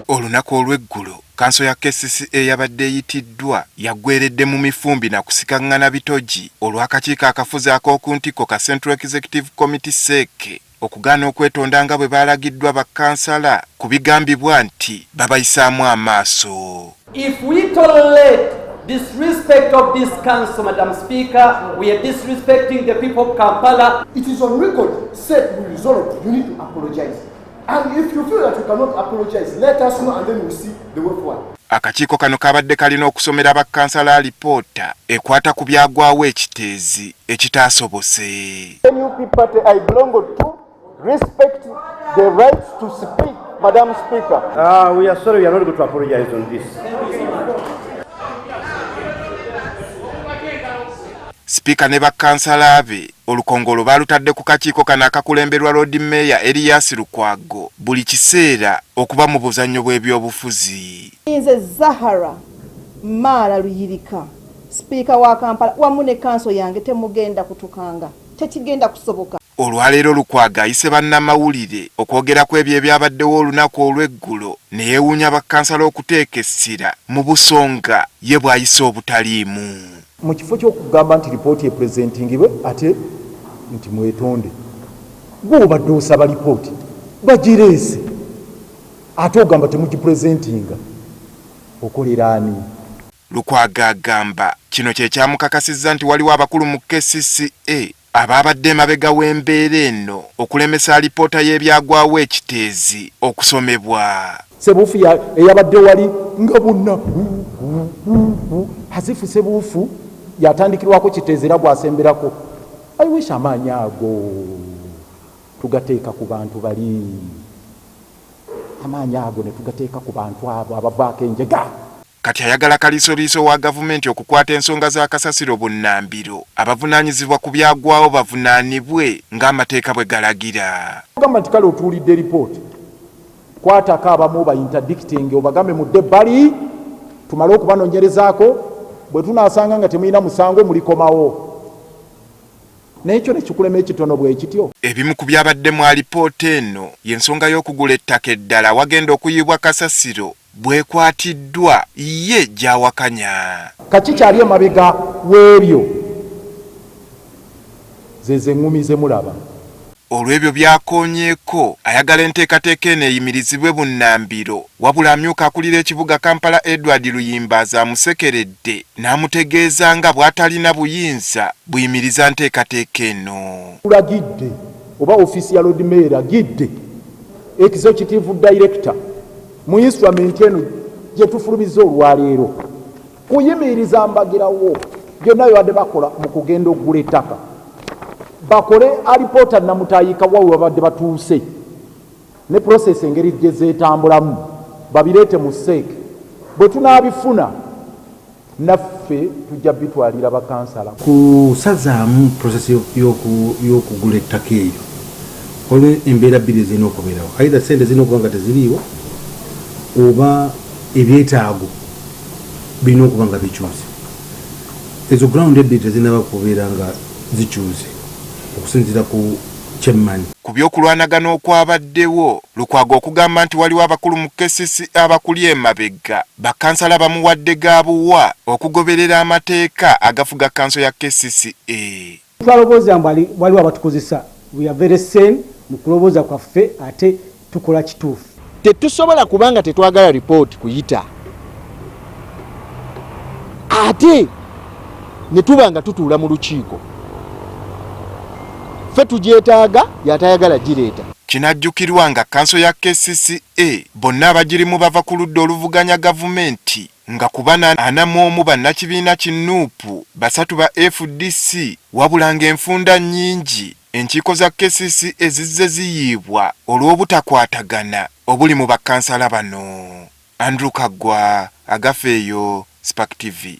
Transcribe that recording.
Olunaku olw'eggulo, kkanso ya kcca eyabadde eyitiddwa yaggweeredde mu mifumbi na kusikang'ana bitogi olw'akakiiko akafuzi ak'oku ntikko ka Central Executive Committee, CEC, okugaana okwetonda nga bwe baalagiddwa bakkansala ku bigambibwa nti babayisaamu amaaso. If we tolerate disrespect of this council, Madam Speaker, we are disrespecting the people of Kampala. It is on record, said we resolved, you need to apologize. And if you feel that you cannot apologize, let us know and then we'll see the way forward. Akakiiko kano kabadde kalina okusomera bakkansala alipoota ekwata ku byagwawo ekiteezi ekitaasobose. NUP party I belong to respect the right to speak, Madam Speaker. We are sorry, we are not going to apologize on this. Sipiika ne bakkansala be olukongolo baalutadde ku kakiiko kano akakulemberwa Loodi Mmeeya Erias Lukwago buli kiseera okuba mu buzannyo bw'ebyobufuzi. Nze Zahara Maala Luyirika, sipiika wa Kampala wamu ne kanso yange temugenda kutukanga, tekigenda kusoboka. Olwaleero Lukwago ayise bannamawulire okwogera ku ebyo ebyabaddewo olunaku olw'eggulo ne yeewuunya bakkansala okuteeka essira mu busonga ye bw'ayise obutaliimu. Mu kifo ky'okugamba nti lipooti epurezentingibwe ate nti mwetonde, gwe obadde osaba lipooti bagireese ate ogamba temugipurezentinga, okolera ani? Lukwago agamba kino kye kyamukakasizza nti waliwo abakulu mu kcca abaabadde emabega w'embeera eno okulemesa alipoota y'ebyagwawo e Kiteezi okusomebwa. Ssebuufu eyabadde wali nga bonna azifu Ssebuufu yatandikirwako Kiteezi era gwasemberako. I wish amaanyi ago tugateeka ku bantu bali, amaanyi ago ne tugateeka ku bantu abo abavaako enjega. Kati ayagala kaliisoliiso wa gavumenti okukwata ensonga za kasasiro bunnambiro, abavunaanyizibwa ku byagwawo bavunaanibwe ng'amateeka bwe galagira. Ogamba nti kale otuulidde lipooti, kwatako abamu oba interdicting obagambe mudde ebbali tumale okubanonyerezaako, bwe tunaasanga nga temulina musango mulikomawo. Naye kyo ne kikulema ekitono bwe kityo. Ebimu ku byabadde mu alipoota eno y'ensonga y'okugula ettaka eddala awagenda okuyiibwa kasasiro bw'ekwatiddwa ye gy'awakanya. Kaki kyali emabega w'ebyo zeezo eŋŋumi ze mulaba. Olw'ebyo by'akoonyeeko, ayagala enteekateeka eno eyimirizibwe bunnambiro wabula amyuka akulira ekibuga Kampala Edward Luyimbaazi amusekeredde n'amutegeeza nga bw'atalina buyinza buyimiriza nteekateeka eno. Tulagidde oba ofiisi ya Lord Mayor eragidde Executive Director mu instrument eno gyetufulumizza olwaleero kuyimiriza mbagirawo byonna byebadde bakola mu kugenda okugula ettaka, bakole alipoota namutayiika wa webabadde batuuse ne process engeri gyezetambulamu babireete mu CEC. Bwetunaabifuna naffe tujja bitwalira bakansala. Kusazaamu process y'okugula ettaka eryo, waliwo embeera bbiri ezirina okubeerawo. Either ssente zirina okuba nga teziriiwo oba ebyetaago birina okuba nga bikyuse. Ezo ground ebbiri tezinnaba kubeera nga zikyuse okusinziira ku kyemmanyi. Ku by'okulwanagana okwabaddewo, Lukwago okugamba nti waliwo abakulu mu kcca abakuli emabega, bakkansala bamuwadde ga buwa okugoberera amateeka agafuga kkanso ya kcca. Twalowooza mbu waliwo abatukozesa, we are very sane mu kulowooza kwaffe ate tukola kituufu. Tetusobola kubanga tetwagala report kuyita ate ne tuba nga tutuula mu lukiiko. Ffe tugyetaaga, y'atayagala gireeta. Kinajjukirwa nga kkanso ya kcca bonna abagirimu bava ku ludda oluvuganya gavumenti nga ku bano 41 bannakibiina ki nup, basatu ba fdc wabula ng'enfunda nnyingi enkiiko za kcca zizze ziyiibwa olw'obutakwatagana obuli mu bakkansala bano. Andrew Kaggwa, Agafeeyo, Spark TV.